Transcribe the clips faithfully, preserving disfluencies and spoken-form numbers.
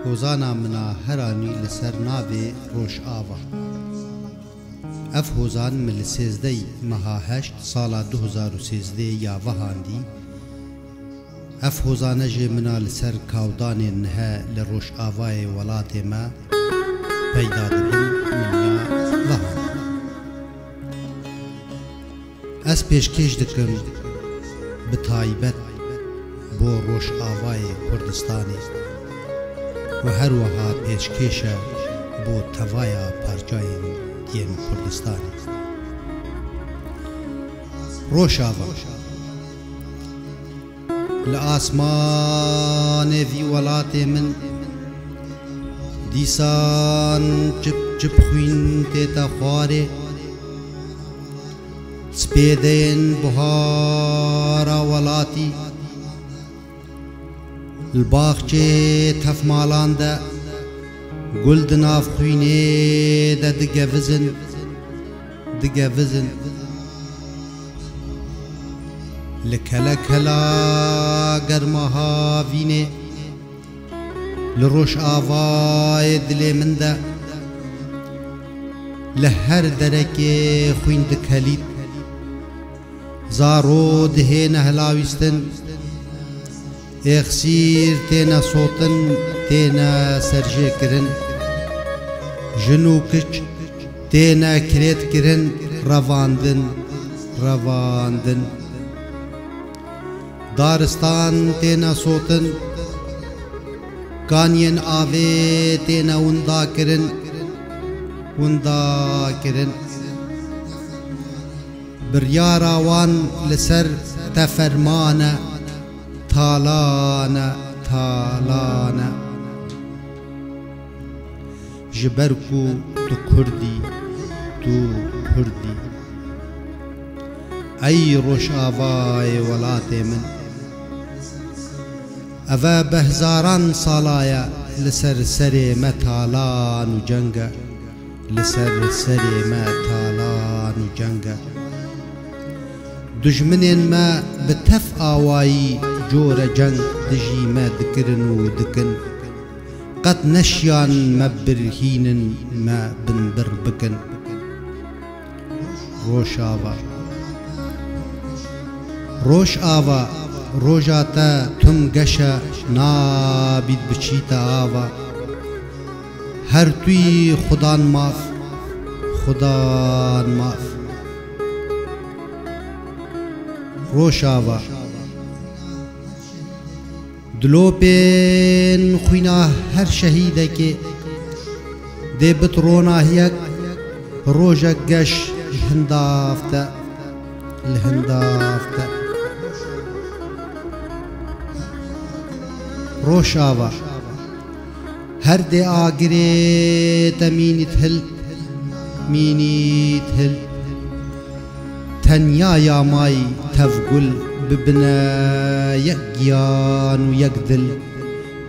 Hozana min a heranî li ser navê Rojava. Ev hozan min li sêzdeh meha heşt sala du hezar û sêzdeh ya vehandî. Ev hozane jê min a li ser kawdanên nihe li Rojavayê welatê me peyda dibin, min ya vehandî. Ez pêşkêş dikim bi taybet bo Rojavayê Kurdistanê û her wiha pêşkêş e bo tevaya parçayên yên Kurdistanê. Rojava. Li asmanê vî welatê min dîsan çip çip xwîn tête xwarê. Spêdeyên buhara welatî li baxçê tefmalan de gul di nav xwînê de digevizin, digevizin. Li kelekela germa havînê, li Rojavayê dilê min de, li her derekê xwîn dikelît. Zaro dihêne hilawîstin, êxsîr têne sotin, têne serjêkirin. Jin û kiç têne kirêtkirin, revandin, revandin. Daristan têne sotin, kaniyên avê têne winda kirin, winda kirin. Biryara wan li ser te ferman e, talan e, talan e. Ji ber ku tu Kurd î, tu Kurd î. Ey Rojavayê welatê min. Eve bi hezaran sala ye li ser serê me talan û ceng e. Li ser serê me talan û ceng e. Dijminên me bi tev awayî cor e ceng dijî me dikirin û dikin. Qet neşiyan me birhînin, me binbir bikin. Rojava. Rojava, roja te tim geş e, nabît biçîte ava. Her tu yî xudan maf, xudan maf. Rojava. Dilopên xwîna her şehîdekê dê bit ronahiyek, rojek geş li hindav te, li hindav te. Rojava. Her dê agirê te mînît hil, mînît hil. Tenya ya may tevgul bibine yek giyan û yek dil,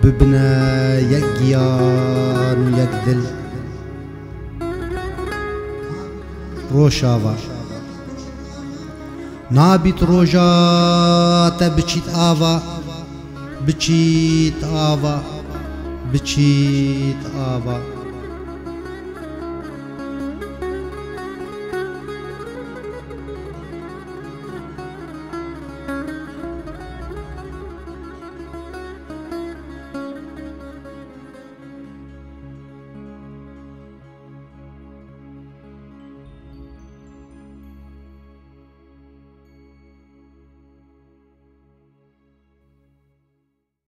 bibine yek giyan û yek dil. Rojava. Nabît roja te biçît ava, biçît ava, biçît ava.